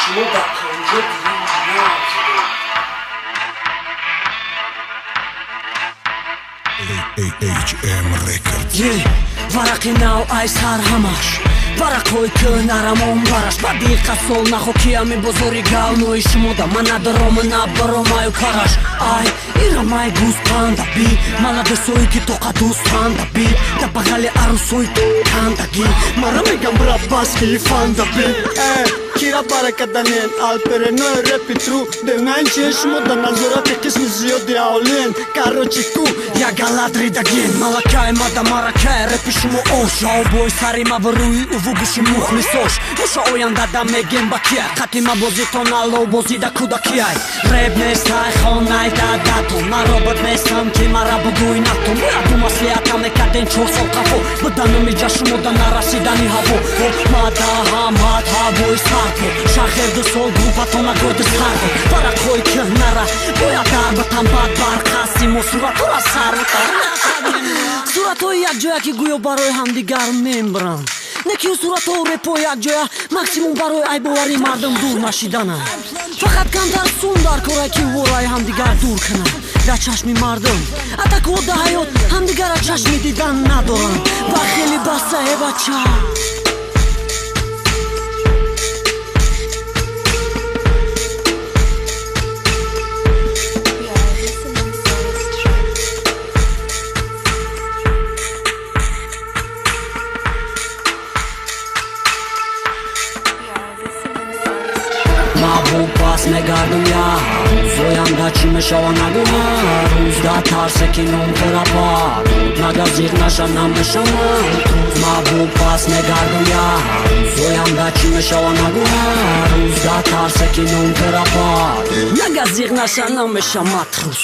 Шумо ба 50 дирам наарзидед. HM Records. Варақи нав ай сар, ҳамаш варақҳои кӯнарамон бараш. Ба диққат сол нахо, ки ами бозори говно и шумода ман надорому набаромаю караш. Ай ирамай гӯспанда би маладесое, ки тоқа дӯстанда би да бағали арӯсои кандагӣ мара мегам: брат, баски фанда би. Кира баракаданен алперенои репи тру девнаин шумо да назорати қисми зиёди аҳолиен. Короче, ку як галат ридаген малакай мада маракай репи шумо ош обои сари ма рӯи уву гӯши мухлисош. Муша ояндада мегем ба кия қатима бозитон алло бозида кӯдакияй. Реп нестай, хонай дадатон. Ман робот нестам, ки мара бугӯй натон. Бояд ду маслиҳата мекарден 4 сол қафо буданум иҷа шумо да нарасидани ҳаво. Мада ҳамат ҳавои сард буд шахер 2 сол группатона гойди сар буд. Варақҳои кӯҳнара бояд дар батан бад барқасиму суратҳоро сар. Суратҳои якҷоя, ки гӯё барои ҳамдигар мембранд, не ки суратҳо репо якҷоя максимум барои айбоварии мардум дур нашидана. Фақат камтар сум дар корае, ки вораи ҳамдигар дур кунанд дар чашми мардум. Атако да ҳаёт ҳамдигарра чашми дидан надоранд. Ва хеле басае, бача. You are listening Soul Street. You are listening Soul Street. Мабу пас мегардум як рӯз, оянда чӣ мешава нагуна. Рӯз да тарсе, ки ном терапад нага зиқ наша намешавам. Мабу пас мегардум як рӯз, оянда чӣ мешава нагуна. Рӯз да тарсе, ки ном терапад нага зиқ наша намешамат рӯз.